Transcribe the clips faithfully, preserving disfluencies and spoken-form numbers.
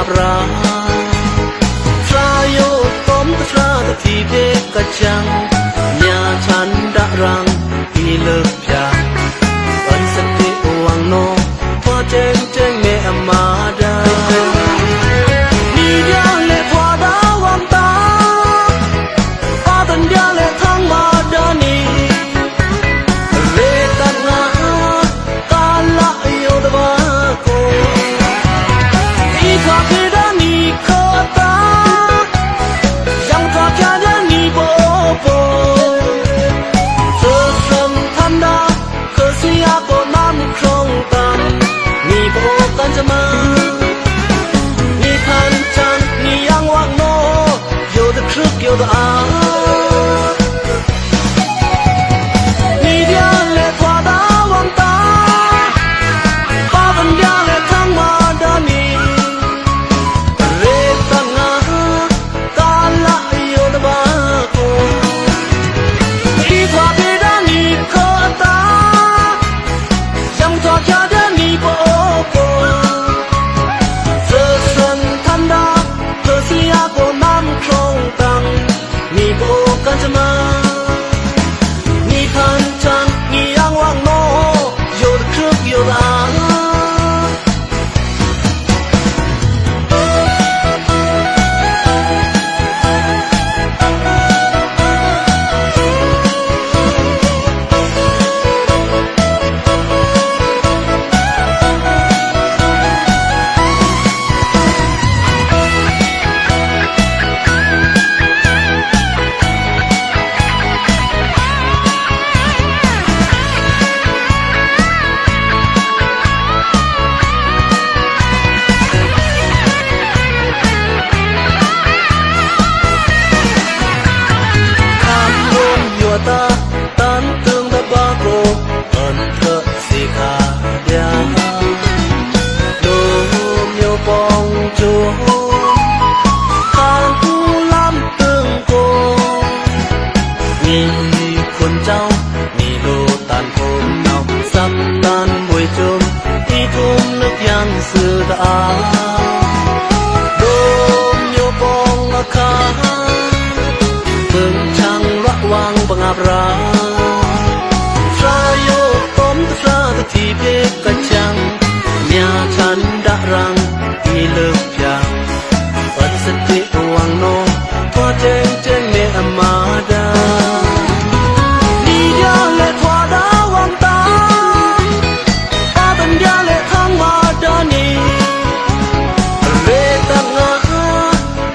ရာႏ သြောင်ႏ တွမ်ႏ သြောင်ႏ တထီႏ ဗေကစံ မျါထန်ဒရံႏ အီႏလွိုက်ဖြာႏ ပန်သတေးဝင်းနီ ထွားတဲင်တဲင် မဲအမဒါႏ နီဒျာလဲ့ ထွားဒါႏဝွံတာႏ ပါတန်ဒျာလဲ့ ထင်းမဒါႏနီ ရဲတတ်ငါႏ ကလယိုးတဘကို အီႏထွားဖဲဒါႏနီခတာႏ ယင်ထွားဖြာႏဒါႏနီပအိုးဖို သၢသၢမ်ထန်ဒါႏ ခစီအကိုနမ်ခရူင်တမ်ႏ နီပအိုးကၠမါႏ နီဖန်ချန် နီယင်ဝင်းနီ ယိုးတခြိုက်ယိုးတအာႏ နီဒျာလဲ့ ထွားဒါႏဝွံတာႏ ပါတန်ဒျာလဲ့ ထင်းမဒါႏနီ ရဲတတ်ငါႏ ကလယိုးတဘကို အီႏထွားဖဲဒါႏနီခတာႏ ယင်ထွားဖြာႏဒါႏနီပအိုးဖို သၢသၢမ်ထန်ဒါႏ ခစီအကိုနမ်ခရူင်တမ်ႏ နီပအိုးကၠမါႏ နီဖန်ချန် နီယင်ဝင်းနီ ယိုးတခြိုက်ယိုးတအာႏ ခမ်းလိုမ်းယွတ်အာႏ တန်တိုင်ႏတဘကို အွန်ထၢၣ်သေခါဒျာႏ လိုမ်းယိုးပေါင်ႏကျိုး ခမ်းကူလမ်းတိုင်ကို နီခွန်ကျောင်း နီလိုတန်ဖိုမ်နောင် စပ်တန်ဗွေကျိုး အီႏထုမ်လွိုက်ယင်သွူတအာႏ လိုမ်းယိုးပေါင်ႏအခါ ပင်ချင်လွွတ်ဝင်းပငါပရာႏ သြောင်ႏတွမ်ႏ သြောင်ႏတထီႏ ဗေကစံ မျါထန်ဒရံႏ အီႏလွိုက်ဖြာႏ ပန်သတေးဝင်းနီ ထွားတဲင်တဲင် မဲအမဒါႏ နီဒျာလဲ့ ထွားဒါႏဝွံတာႏ ပါတန်ဒျာလဲ့ ထင်းမဒါႏနီ ရဲတတ်ငါႏ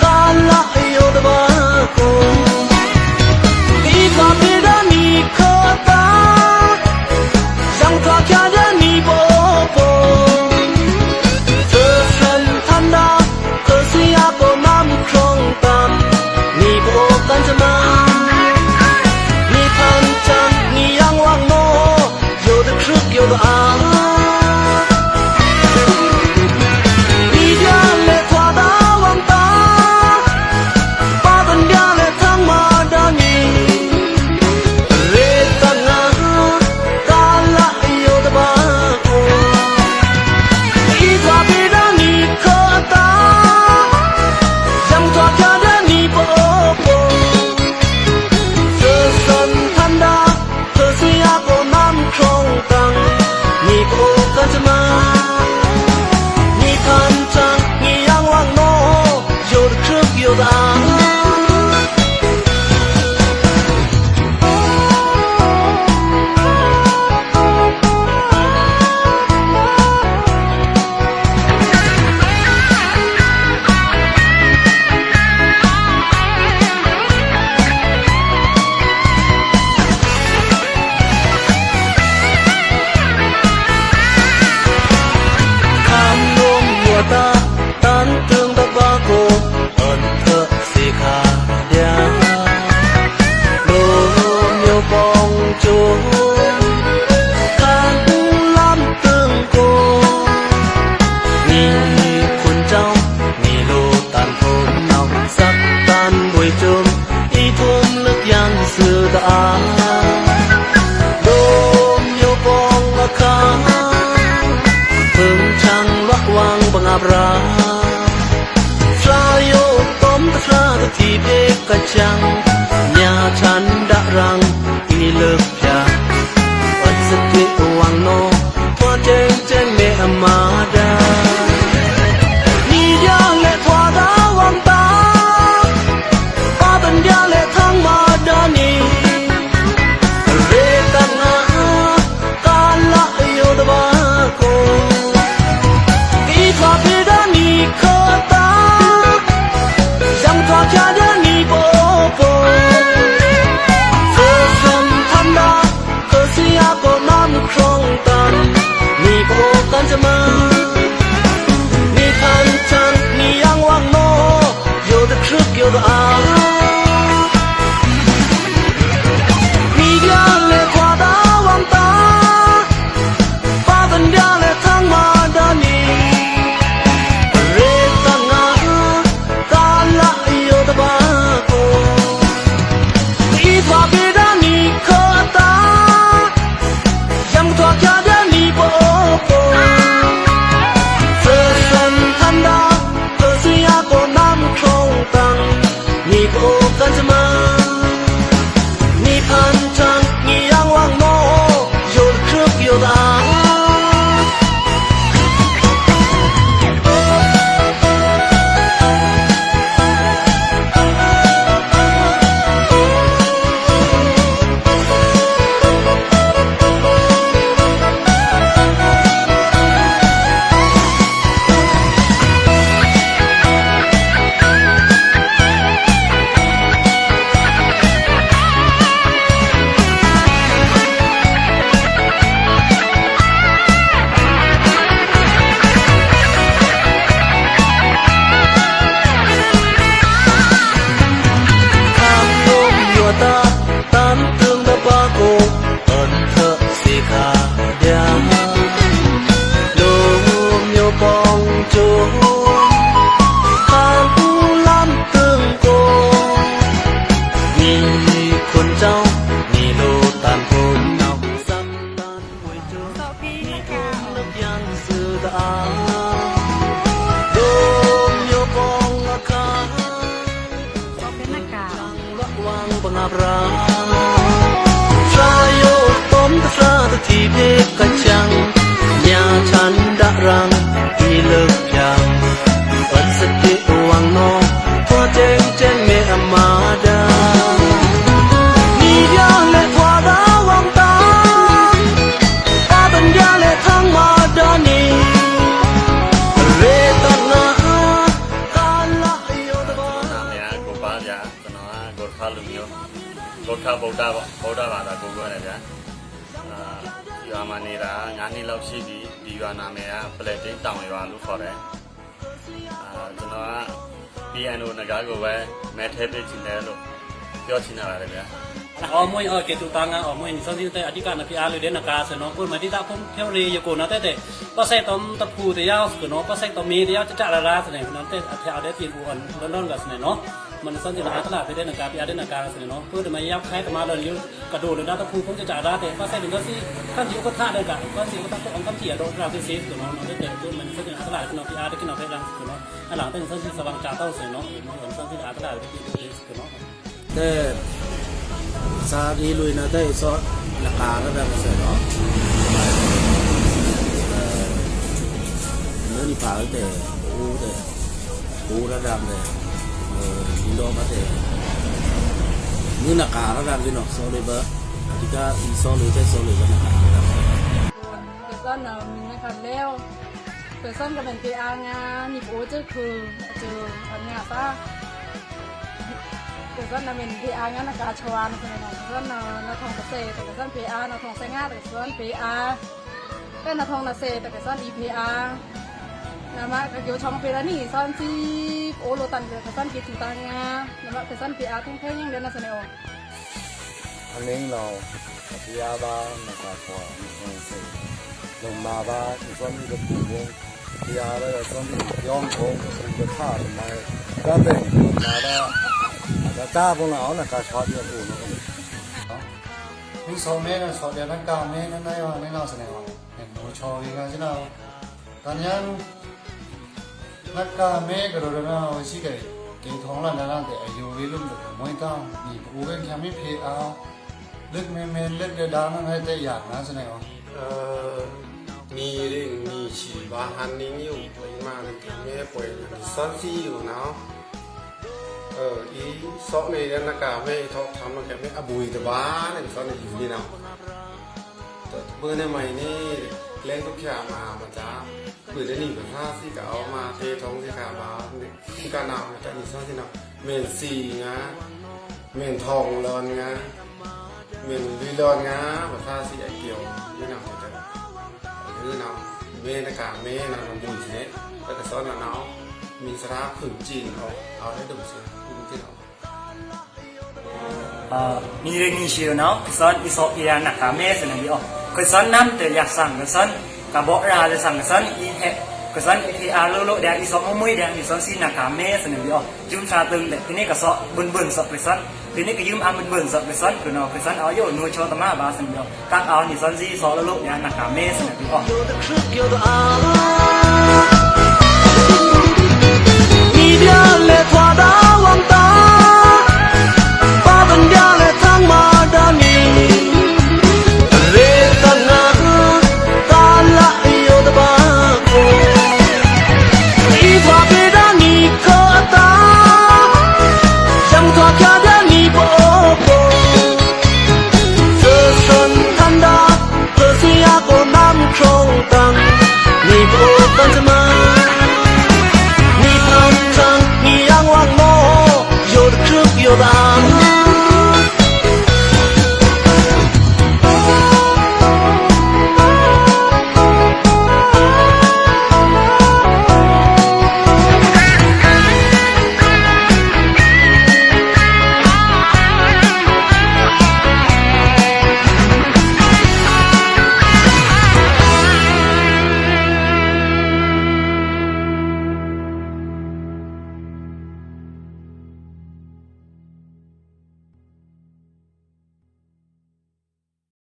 ကလယိုးတဘကို အီႏထွားဖဲဒါႏနီခတာႏ ယင်ထွားဖြာႏဒါႏနီပအိုးဖို သၢသၢမ်ထန်ဒါႏ ခစီအကိုနမ်ခရူင်တမ်ႏ နီပအိုးကၠမါႏ နီဖန်ချန် နီယင်ဝင်းနီ ယိုးတခြိုက်ယိုးတအာႏ နီဒျာလဲ့ ထွားဒါႏဝွံတာႏ ပါတန်ဒျာလဲ့ ထင်းမဒါႏနီ ရဲတတ်ငါႏ ကလယိုးတဘကို အီႏထွားဖဲဒါႏနီခတာႏ ယင်ထွားဖြာႏဒါႏနီပအိုးဖို သၢသၢမ်ထန်ဒါႏ ခစီအကိုနမ်ခရူင်တမ်ႏ နီပအိုးကၠမါႏ နီဖန်ချန် နီယင်ဝင်းနီ ယိုးတခြိုက်ယိုးတအာႏ ခမ်းလိုမ်းယွတ်အာႏ တန်တိုင်ႏတဘကို အွန်ထၢၣ်သေခါဒျာႏ လိုမ်းယိုးပေါင်ႏကျိုး ခမ်းကူလမ်းတိုင်ကို နီခွန်ကျောင်း နီလိုတန်ဖိုမ်နောင် စပ်တန်ဗွေကျိုး အီႏထုမ်လွိုက်ယင်သွူတအာႏ လိုမ်းယိုးပေါင်ႏအခါ ပင်ချင်လွတ်ဝင်းပငါပရာႏ တီဗေးကချံ ညါထန်ဒရံ အီလွိုက်ဖြာ ဝတ်စတေဝင်းနော ထွားတဲင်တဲင်မဲအမဒါ နီဒျာလဲထွားဒါဝံတာ ပါတန်ဒျာလဲထန်းမဒါနီ ရဲတငါ ကလအယိုတဘကို ကအိထွားဖေဒါနီခတာ ယံထွားဖြာဒျာနီပအိုးပအိုး သၢသမ်ထန်ဒါ ကစယကိုနမ်ခရွံတန် နီပအိုးကံတမ နီဖန်တန် နီယံဝင်းနော ယိုတခရုပ်ယိုတအာ နီဒျာလဲထွားဒါဝံတာ ပါတန်ဒျာလဲထန်းမဒါနီ ရဲတငါ ကလယိုတဘကို ကအိထွားဖေဒါနီခတာ ယံထွားဖြာဒျာနီပအိုးပအိုး သၢသမ်ထန်ဒါ ကစယကိုနမ်ခရွံတန် နီပအိုးကံတမ နီဖန်တန် နီယံဝင်းနော ယိုတခရုပ်ယိုတအာ ခါလိုယိုတၢ် တန်တုံတဘကို အန်ထက်စီခါဒျာ လိုမျိုးပေါင်းစုံ ခါကူလမ်းတုံကို ညီခွန်ကြောင့် ညီလိုတန်ဖိုးနောက် စပ်တန်ဝေးကျိုး ညီထုံးလျံစုတအား လိုမျိုးပေါင်းအခါ ဝင်းပငါပရာ သြာယိုးတွမ်တသြာတထီဗေးကချံ ညါထန်ဒရံ အီလွိုက်ဖြာ ဝတ်စတေဝင်းနော ထွားတဲင်တဲင်မဲအမဒါ နီဒျာလဲထွားဒါဝံတာ ပါတန်ဒျာလဲထန်းမဒါနီ ရဲတငါ ကလယိုတဘ နာမည်က ကိုပါဗျာ။ ကျွန်တော်က ဂေါ်တခါလူမျိုး၊ ဂေါ်တခါဗုဒ္ဓဘာသာ၊ ဗုဒ္ဓဘာသာကိုးကွယ်တယ်ဗျာ။ အာ၊ ရွာမှာနေတာ ငါးနှစ်လောက်ရှိပြီ။ ဒီရွာနာမည်က ပလဲ့တင်းတောင်ရွာလို့ခေါ်တယ်။ အာ၊ ကျွန်တော်က ပီအန်အို နဂါးကိုပဲ မဲထည့်ပေးချင်တယ်လို့ ပြောချင်တာပါဗျာ။ Awmoi, oh, ke tu tanga, awmoi, ni son si te adika na pia lu de na ka se no, ko ma di ta kum theo re yo ko na te te. Pasai tom ta pu te yao se no, pasai tom mi te yao ta ta ra ra se no, te a te a de ti bu on don don ga se no. Man son si na ta la pe de na ka pia de na ka se no. Ko de ma yao khai ta ma don yo ka do de da ta pu kum ta ta ra te. Pasai de si kan ji ko ta de ka, kan ji ko ta ko on kan ji a do ra te se no, no te te ko man son si na ta la no pia de ki no pe dan se no. A lang te son si sa bang cha ta se no, man son si na ta la de ki se no. Te sa di lui na te so na ka ra da se no. Nani pa te u te u ra da te. Ni do ba te ni na ka ra da ni no so le ba. Adika i so le te so le ba na ka ra da. Ke son na mi na ka leo. Ke son ka men pe a nga ni po che khu che a nga sa. Ke son na men pe a nga na ka chwa na sa no. Ke son na na thong ka se, ke son pe a na thong se nga, ke son pe a. Ke na thong na se, ke son i pe a. Na ma ka kyo chong pe la ni, son si o lo tan ke son ke tu ta nga. Na ma ke son pe a theng theng yang de na sa ne o. အနင်းလောင် အဘုရားပါ နဂါးခွာ နခုံးစိန် နမ္မာပါ နစွမ်းမီးတပူဘုံ ဘုရားလည်းစွမ်းမီးပြောင်းဘုံ ဘုံတစ်ခါတမံၤ တတ်တဲ့ နမ္မာပါ အတတားဘုံလာအောင် နဂါးခွာပြောင်းဘုံ နခုံးစိန် မင်းဆောင်မဲနဲ့ ဆောင်တယ် နကမဲနဲ့ နိုင်အောင် မင်းနောက်စနေပါ နူချော်ရင်းက ကျွန်တော် တန်ယန်း နကမဲကတော်တော်များများရှိခဲ့တယ် တေးထောင်လန်ဒန်တဲ အယိုဝေးလွံၢ်ဘိုက်မွိုင်းတန် နီပူဝေး ကျန်မီးဖေအာ လွိုက်မဲမဲလွိုက်ဒဲဒါနုဲတဲယန်နာစနဲဝါ နီရေနီချီဗာဟန်နီညူ ပီမန်ကမဲပွဲနီသွန်သီယိုနဝ် အီသော့နေနကာမဲထောက်ထမ်းကမဲအဘူတဘာနဲ့သွန်နေယူနေနဝ် တပၢၢ်နဲ့မိုင်နဲ့ ကျဲန်တုတ်ဖြာမဟာမတာ ကွေးတနည်းပသာစည်းကအောက်မှာ တေးထောင်စည်းကပါ ကနာမတနည်းသွန်စည်းနဝ် မင်းစီငါ မင်းထောင်လွန်ငါ မင်းလွီလွန်ငါ ပသာစည်းအကျော် မင်းနဝ် မင်းနဝ် မင်းတကာမင်းနဝ် မင်းစီနဲ့ ပကသွန်နဝ် မင်းစရာခွင့်ကျင်းအောင် အော်ဟဲဒုံစရာခွင့်ကျင်းအောင် နီရေနီချီနဝ် ကသွန်အီသော့အီရာနကာမဲသနဘီအော် ကသွန်နမ်တဲယက်သင် ကသွန်ကဘော့ရာလသင် ကသွန်အီဟဲ ကသွန်အီဖေအာလိုလိုဒဲအီသော့မွိုင်းဒဲ နီသွန်သီနကာမဲသနဘီအော် ယုံသာတုံးဒဲ တနည်းကသွန်ဘွန်းဘွန်းသွန်ကသွန် တနည်းကယုံအမွန်းဘွန်းသွန်ကသွန် ကနောကသွန်အယိုနူချောတမဗာသနဘီအော် ကက်အော်နီသွန်သီသော့လိုလိုဒဲနကာမဲသနဘီအော်